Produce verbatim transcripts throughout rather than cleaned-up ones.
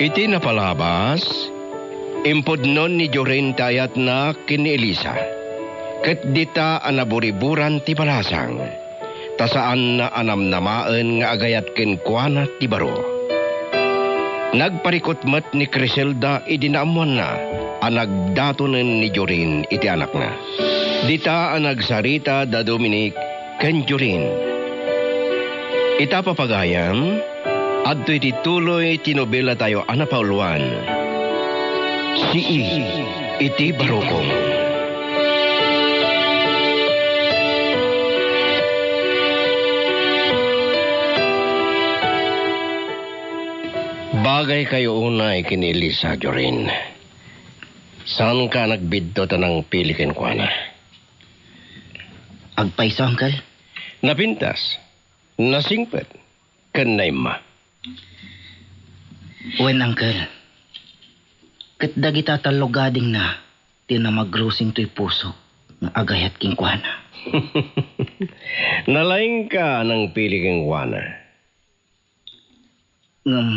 Iti napalabas, impudnon ni Jorin ti ayatna ken ni Elisa, ket dita a naburiburan ti balasang, ta saanna a namnamaen nga agayat kenkuana ti baro. Nagparikut met ni Criselda idi naammoanna a nagdatonen ni Jorin iti anakna. Dita a nagsarita da Dominic ken Jorin. Ita, papagayam, adtoy ti tuloy ti nobelatayo a napauluan, Sii iti Barukong. Bagaykayo unay ken ni Elisa, Jorin. Saanka a nagbidto ta nangpili kenkuana? Agpayso, Uncle. Napintas, nasingpet, ken naimma. Wen, Uncle. Ket dagita tallo gadingna ti namagrusing toy pusok nga agayat kenkuana. Nalaingka a nangpili kenkuana. Ngem,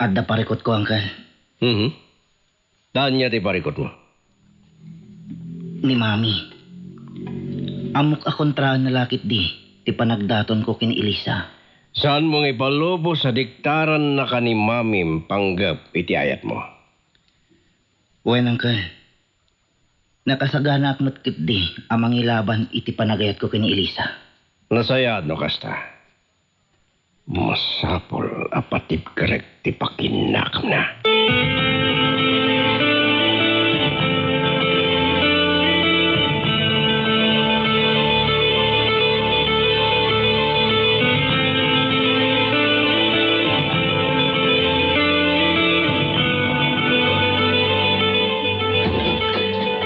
adda parikutko, Uncle. Mhm. Ania ti parikutmo? Ni Mami. Ammok a kontraanna la ketdi ti panagdatonko ken ni Elisa. Saanmo nga ipalubos a diktarannaka ni Mamim panggep iti ayatmo? Wen, Uncle. Nakasaganaak met ketdi a mangilaban iti panagayatko ken ni Elisa. Nasayaat no kasta. Masapul a patibkerek ti pakinnakamna.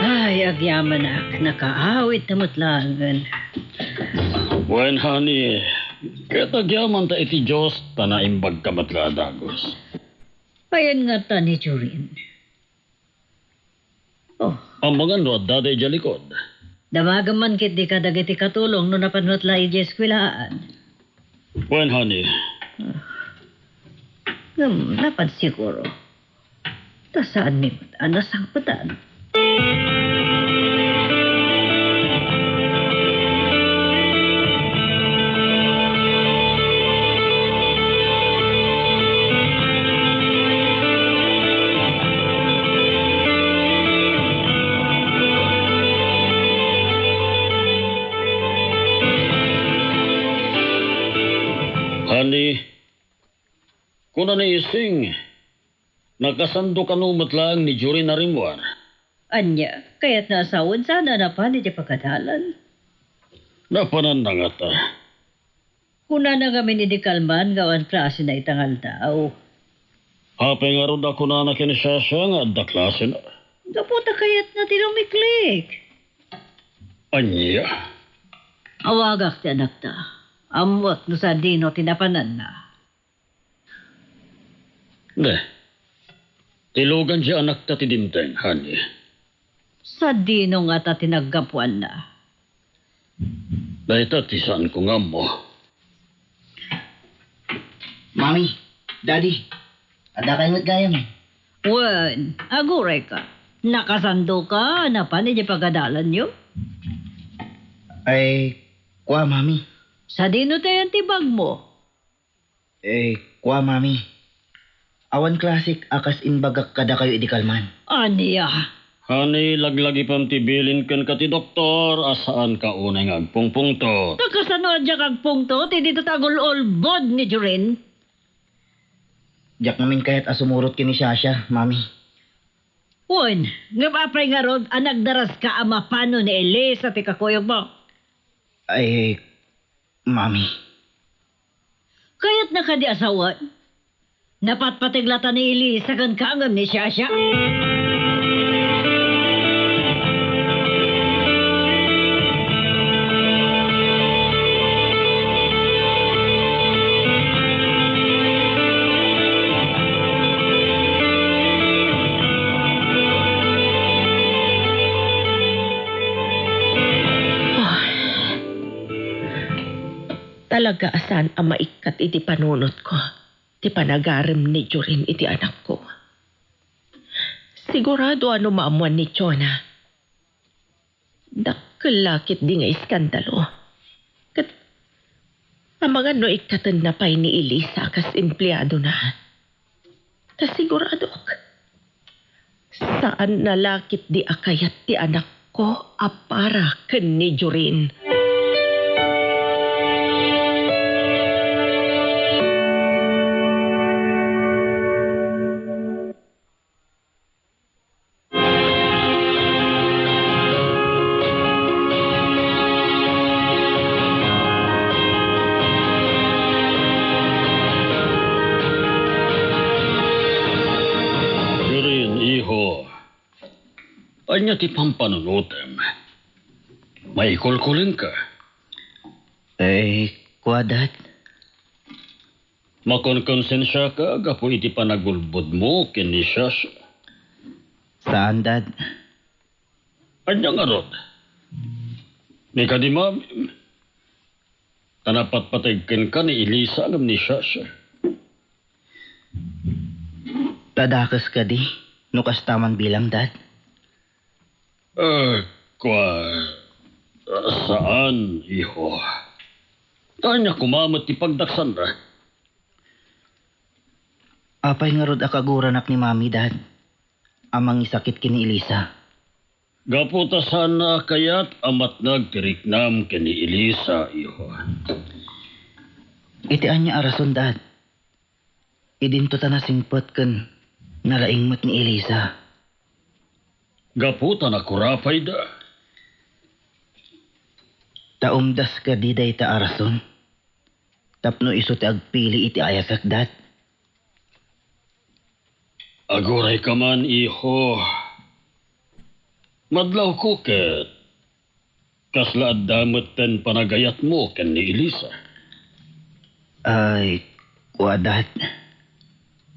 Ay, agyamanak, nakaawit na met laengen. Wen, honey, ket agyamanta iti Dios ta naimbagka met la a dagus. Ayan ngata ni Jorin. Oh. Amangan no adda idiay likod. Damagem man ketdi kadagiti katulong no napan met la idiay eskuelaan. Wen, honey. Ah. Ngem, napan siguro. Ta saanmi met a nasangpetan. Honey, kuna ni Ising, nakasando kano met laeng ni Jorin a rimmuar? Ania, kayatna a sawen sana a napan iti pagadalan? Napananna ngata. Kunana ngamin idi kalman nga awan klasena ita nga aldaw. Apay ngarud a kunana ken ni Shasha nga adda klasena? Gapu ta kayatna ti lumiklik. Ania? Awagak ti anakta. Ammoak no sadino ti napananna. Ne, ti lugan ti anakta ti dimteng, honey. Sadino ngata ti naggapuanna? Dayta ti saanko nga ammo. Mami, Daddy, adda kayo met gayam? Wen, agurayka. Nakasandoka a napan iti pagadalanyo? Ay, kua, Mami. Sadino tayan ti bagmo? Eh, kua, Mami. Awan klasek a kas imbagak kadakayo idi kalman. Ania? Honey, laglagipem ti bilin kenka ti doktor a saanka unay nga agpungpungtot. Ta kasano a diak agpungtot idi dayta agul-ulbod ni Jorin? Diak ngamin kayat a sumurot ken ni Shasha, Mami. Wen, ngem apay ngarud a nagdaraska a mapano ni Elisa ti kakuyogmo? Ay, Mami. Kayatna kadi a sawen? Napatpateg lata ni Elisa kenka ngem ni Shasha. Talaga a saan a maikkat iti panunotko. ti panagarem ni Jorin iti anakko. Sigurado a no maammuan ni Jonah, dakkel la ketdi nga iskandalo. Ket amangan no ikkatenna pay ni Elisa a kas empleadona. Ta siguradok, saanna la ketdi a kayat ti anakko a para ken ni Jorin. Jorin, iho. Ania ti pampanunotem? Maikulkulenka? Ay, kua, Dad. Makonkonsensiaka gapu iti panagulbodmo ken ni Shasha? Saan, Dad. Ania ngarud? Ni kadi mamim, ta napatpateg kenka ni Elisa ngem ni Shasha. Ta dakes kadi no kasta man bilang, Dad? Eh, kua, saan, iho. Ania koma met ti pagdaksanna? Apay ngarud a kaguranak ni Mami, Dad, a mangisakit ken ni Elisa? Gapu ta saanna a kayat a matnag ti riknam ken ni Elisa, iho. Iti ania a rason, Dad? Idinto ta nasingpet ken nalaing met ni Elisa. Gapu ta nakurapayda. Ta umdas kadi dayta a rason tapno isu ti agpili iti ayatek, Dad? Agurayka man, iho. Madlawko ket kasla adda metten panagayatmo ken ni Elisa. Ay, kua, Dad.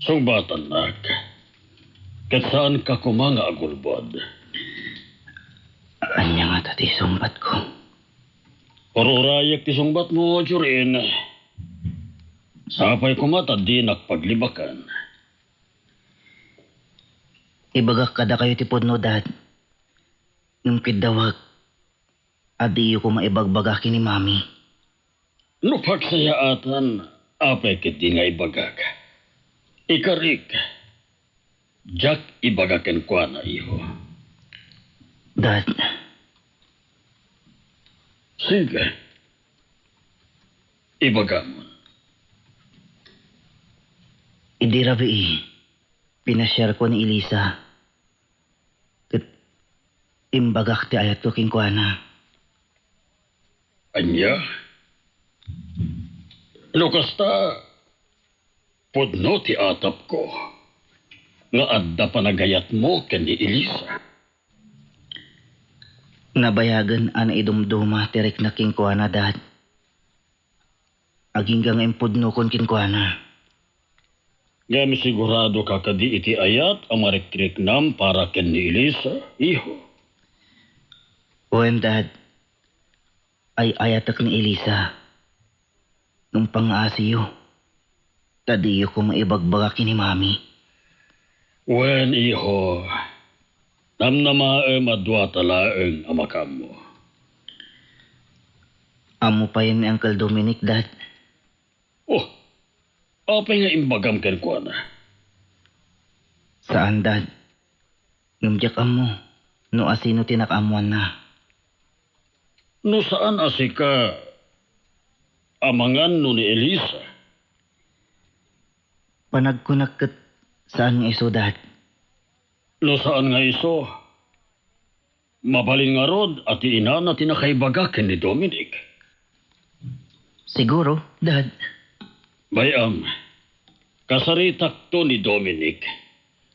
Sungbatannak. Ket saanka koma nga agulbod. Ania ngata ti sungbatko? Ururayek ti sungbatmo, Jorin. Sapay koma ta dinak paglibakan. Ibagak kadakayo ti pudno, Dad. Ngem kiddawak a diyo koma ibagbaga ken ni Mami. No pagsayaatan, apay ketdi nga ibagak? Ikarik, diak ibaga kenkuana, iho. Dad. Sige. Ibagamon. Idi rabii, pinasiarko ni Elisa. Ket imbagak ti ayatko kenkuana. Ania? No kasta, pudno ti atapko nga adda panagayatmo ken ni Elisa. Nabayagen a naidumduma ti riknak kenkuana, Dad. Agingga nga impudnokon kenkuana. Ngem siguradoka kadi iti ayat a marikriknam para ken ni Elisa, iho? Wen, Dad. Ay-ayatek ni Elisa. Nung pangaasiyo, ta diyo koma ibagbaga ken ni Mami. Wen, iho, namnamaem a duata laeng a makaammo. Ammo payen ni Uncle Dominic, Dad? Oh, apay nga imbagam kenkuana? Saan, Dad. Ngem diak ammo no asino ti nakaammoanna. No saan a sika, amangan no ni Elisa? Panagkunak ket saan nga isu, Dad. No saan nga isu, mabalin ngarud a ti inana ti nakaibaga ken ni Dominic? Siguro, Dad. Bay-am, kasaritakto ni Dominic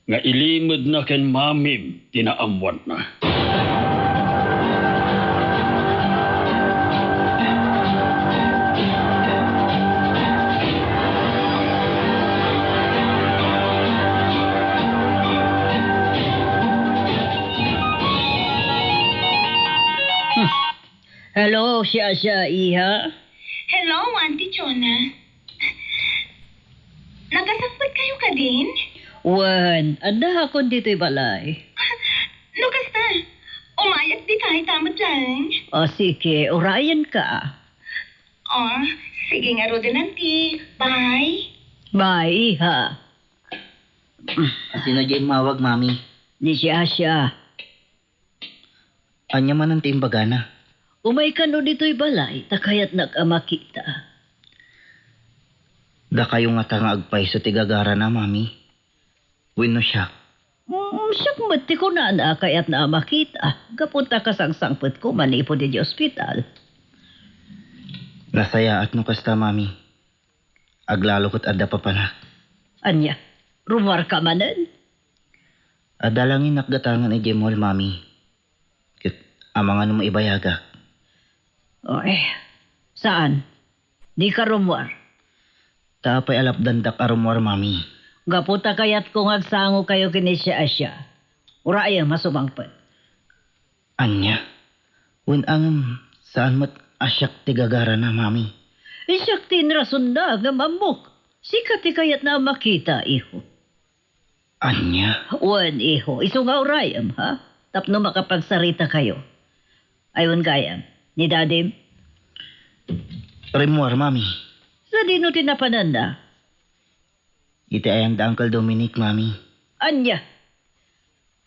nga ilimedna ken Mamim ti naammoanna. Hello, Shasha, iha. Hello, Auntie Jonah. Nakasangpet kayo kadin? Wen, adda akon ditoy balay. No kasta, umayak dita ita met laeng. O, sige, urayenka. O, sige ngaruden, Auntie. Bye. Bye, iha. Asino diay immawag, Mami? Ni Shasha. Ania manen ti imbagana? Umay kano ditoy balay, ta kayatnak a makita. Dakayo ngata nga agpayso ti gagarana, Mami? Wenno siak? Mm, siak met ti kunana a kayatna a makita, gapu ta kasangsangpetko manipud idiay ospital. Nasayaat no kasta, Mami. Aglalo ket adda papanak. Ania? Rummuarka manen? Adda la nga inakgatangan idiay mall, Mami. Ket amangan no maibayagak. Oy, saan? Dika rummuar? Ta apay a lapdandak a rummuar, Mami? Gapu ta kayatko nga agsangokayo ken ni Shasha. Urayem a sumangpet. Ania? Wen a ngem, saan met a siak ti gagarana, Mami? Siak ti inrasonna ngem ammok. Sika ti kayatna a makita, iho. Ania? Wen, iho, isu nga urayem, ha? Tapno makapagsarita kayo. Ay, wen gayam, ni Dadim? Rimmuar, Mami. Sadino ti napananna? Iti ayan da Uncle Dominic, Mami. Ania?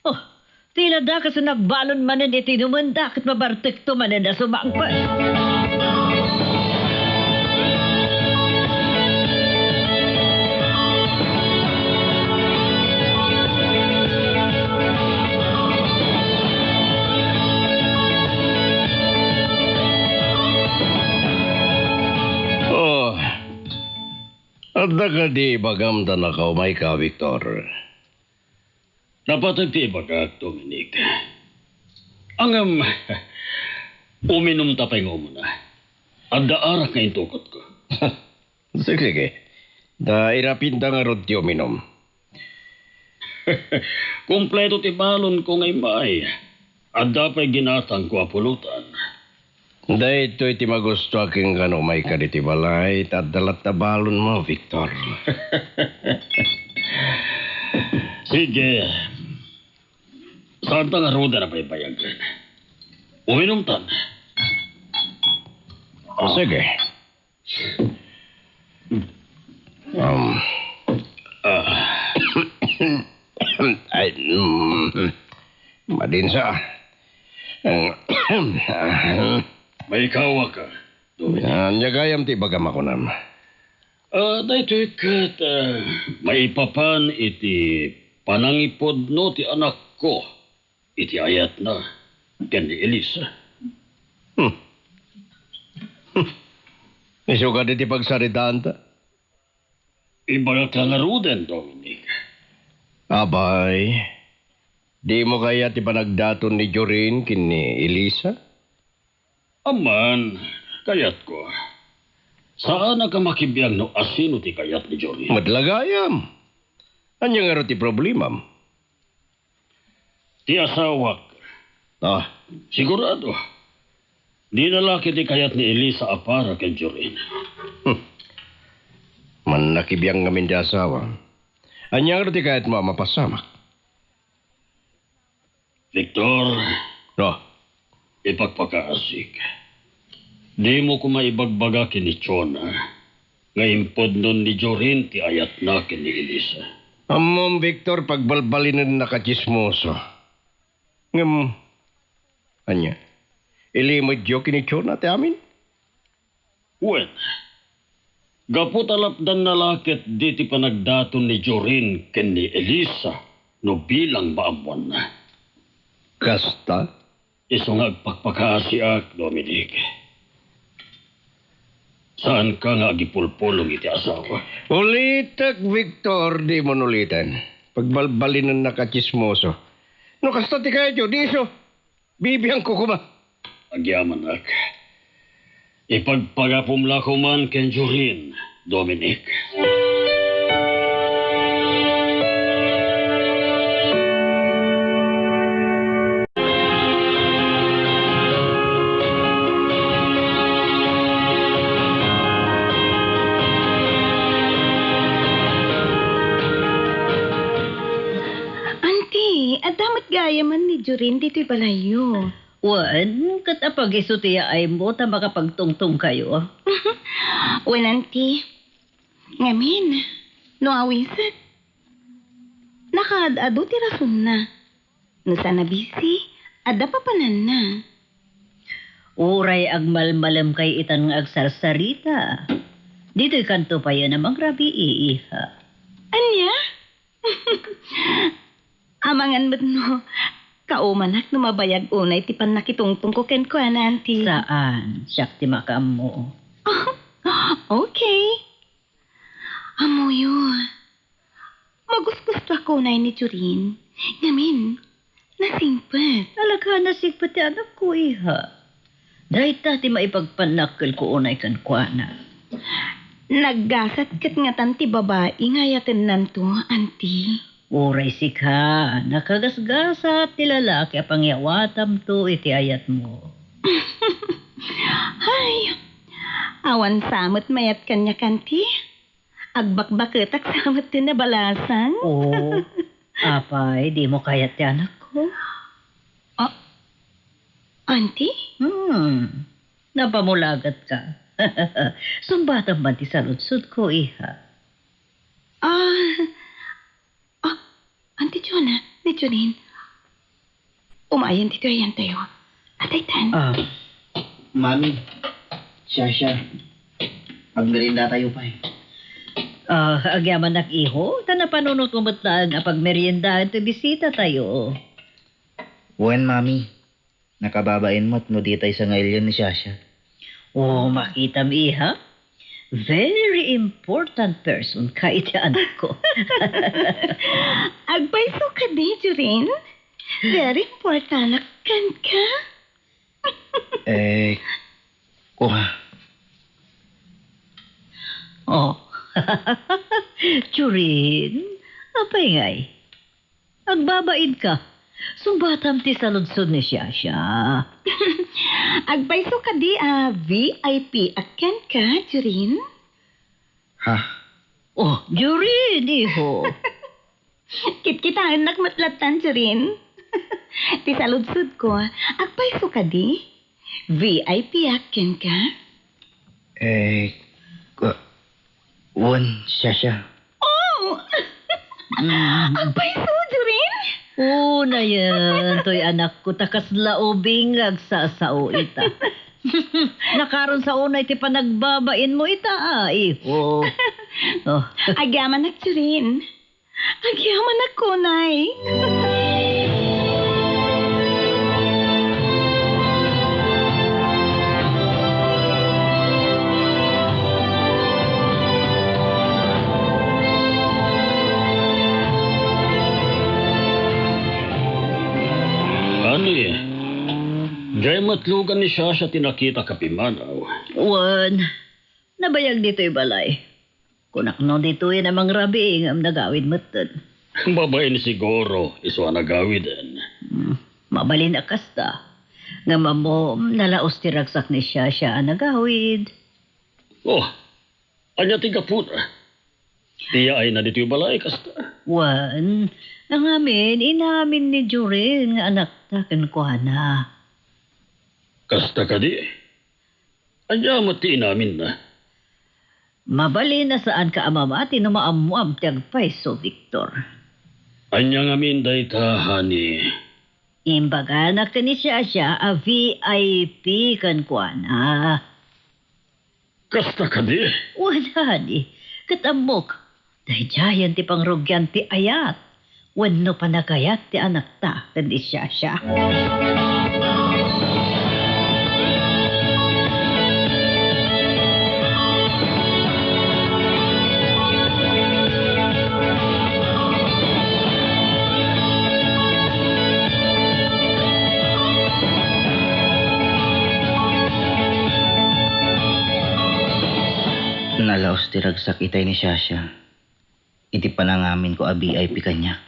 Oh, tila dakes a nagbalon manen iti inumenda ket mabartekto manen a sumangpet. Oh, adda kadi ibagam ta nakaumayka, Victor? Napateg ti ibagak, Dominic. Ngem, uminumta pay nga umuna. Adda arak nga intukotko. Sige, sige. Ta irapinta ngarud ti uminum. Kompleto ti balonko nga immay. Adda pay ginatangko a pulutan. Daytoy ti magustoak kenka no umayka ditoy balay, ta adda latta balonmo, Victor. Sige. Saanta ngaruden a baybayagen? Uminumtan. O, sige. Um, ah. Ay, mm, madinsa. Maikawaka, Dominic. Ania gayam ti ibagam a kunam? Ah, daytoy ket, ah, maipapan iti panangipudno ti anakko iti ayatna ken ni Elisa. Hmm. Hmm. Isu kadi ti pagsaritaanta? Ibagak la ngaruden, Dominic. Apay, dimo kayat ti panagdaton ni Jorin ken ni Elisa? Amman, kayatko. Saanak a makibiang no asino ti kayat ni Jorin. Met la gayam. Ania ngarud ti problemam? Ti asawak. Ah. Sigurado. Dina la ketdi kayat ni Elisa a para ken Jorin. Hmm. Mannakibiang ngamin ti asawa. Ania ngarud ti kayatmo a mapasamak? Victor. No. Ipakpakaasik. Dimo koma ibagbaga ken ni Jonah nga impudnon ni Jorin ti ayatna ken ni Elisa. Ammom, Victor, pagbalbalinennak a tsismoso. Ngem, ania? Ilimedyo ken ni Jonah ti amin? Wen, gapu ta lapdanna la ketdi ti panagdaton ni Jorin ken ni Elisa no bilang maammoanna. Kasta? Isu nga agpakpakaasiak, Dominic. Saanka nga agipulpulong iti asawa. Ulitek, Victor, dimo uliten. Pagbalbalinennak a tsismoso. No kasta ti kayatyo, di isu. Bibiangko koma. Agyamanak. Ipagpagapom la koman ken Jorin, Dominic. Aya man ni Jorin ditoy balayyo. Wen, ket apag isu ti yaaymo ta makapagtungtongkayo? Wen, Auntie. Ngamin, no awiset, nakaad-adu ti rasonna. No saan a busy, adda papananna. Uray agmalmalemkay itan nga agsarsarita, ditoykanto payen a mangrabii, iha. Ania? Amangan met no kaumanak no mabayag unay ti pannakitungtongko kenkuana, Auntie. Saan, siak ti makaammo. Okay. Ammoyo, magusgustoak unay ni Jorin. Ngamin, nasingpet. Talaga, nasingpet ti anakko, iha. Dayta ti maipagpannakkelko unay kenkuana. Naggasat ket ngatan ti babai nga ayatennanto, Auntie. Uray sika, nakagasgasat ti lalaki a pangyawatamto iti ayatmo. Ay, awan sa met mayat kaniak, Auntie. Agbakbaketak sa met ti nabalasang. Oo. Apay, dimo kayat ti anakko? Ah, Auntie? Hmm. Napamulagat ka. Sumbatam man ti saludsodko, iha. Ah, ah, Auntie Jonah, ni Jorin. Umayen ditoy ayantayo. Ataytan. Ah, Mami, Shasha, agmeriendatayo pay. Ah, agyamanak, iho, ta napanunotmo met laeng a pagmeriendaen ti bisitatayo. Wen, Mami, nakababain met no ditay sangailian ni Shasha. Oh, makitam, iha. Very important person ka iti anakko. Agpayso kadi, Jorin? Very important kenka? Eh, kua. Oh. Jorin, apay ngay? Agbabain ka. Sumbatam ti saludsod ni Shasha. Agpayso kadi a V I P a kenka, Jorin? Ha? Oh, Jorin, iho. Kitkitaennak met lattan, Jorin. Ti saludsodko, agpayso kadi? V I P a kenka? Eh, ku-, wen, Shasha. Oh! Mm. Agpayso, Jorin? Unayen, toy anakko, ta kasla ubing nga agsasao ita. Nakaron sa unay ti panagbabainmo ita, a, iho. Oh. Agyamanak, Jorin. Agyamanak unay. Ani, diay met lugan ni Shasha ti nakitak a pimmanaw? Wen, nabayag ditoy balay. Kunak no ditoyen a mangrabii ngem nagawid metten. Babain siguro, isu a nagawiden. Hmm, mabalin a kasta. Ngem ammom, nalaos ti ragsak ni Shasha a nagawid. Oh, ania ti gapuna? Ti yaayna ditoy balay, kasta? Wen, nangamin, inamin ni Jorin nga anakta kenkuana. Kasta kadi? Ania met ti inaminna? Mabalin a saanka a mamati no maammoam ti agpayso, Victor. Ania ngamin dayta, honey? Imbaganak ken ni Shasha a V I P kenkuana. Kasta kadi? Wen, honey. Ket ammok, daydiayen ti pangrugian ti ayat wenno panagayat ti anakta ken ni Shasha. Nalaos ti ragsak itay ni Shasha iti panangaminko a V I P kaniak.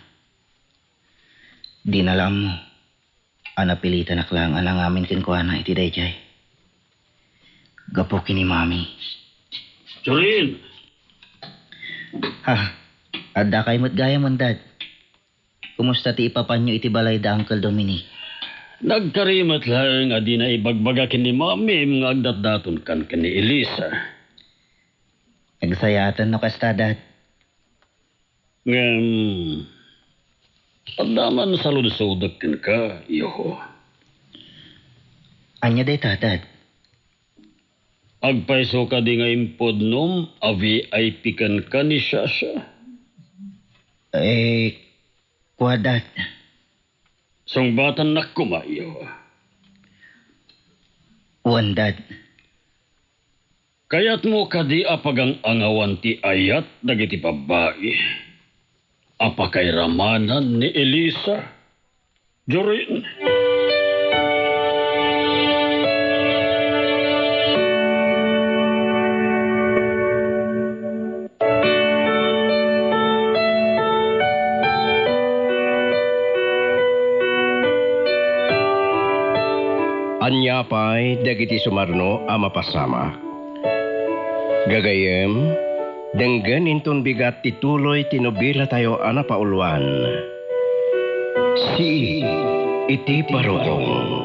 Dina la ammo a napilitanak laeng a nangamin kenkuana iti daydiay. Gapu ken ni Mami. Jorin! Ha, addakay met gayam, Dad. Kumusta ti ipapanyo iti balay da Uncle Dominic? Nagkari met laeng a dina ibagbaga ken ni Mamim nga agdatdaton kan ken ni Elisa. Agsayaatan no kasta, Dad. Ngem, adda man saludsodek kenka, iho. Ania dayta, Dad? Agpayso kadi nga impudnom a V I P kenka ni Shasha? Eh, kua, Dad. Sungbatannak koma, iho. Wen, Dad. Kayatmo kadi a pagang-angawan ti ayat dagiti babbai a pakairamanan ni Elisa? Jorin. Ania pay dagiti sumarno a mapasamak? Gagayyem, denggen inton bigat ti tuloy ti nobelatayo a napauluan, Sii iti Barukong.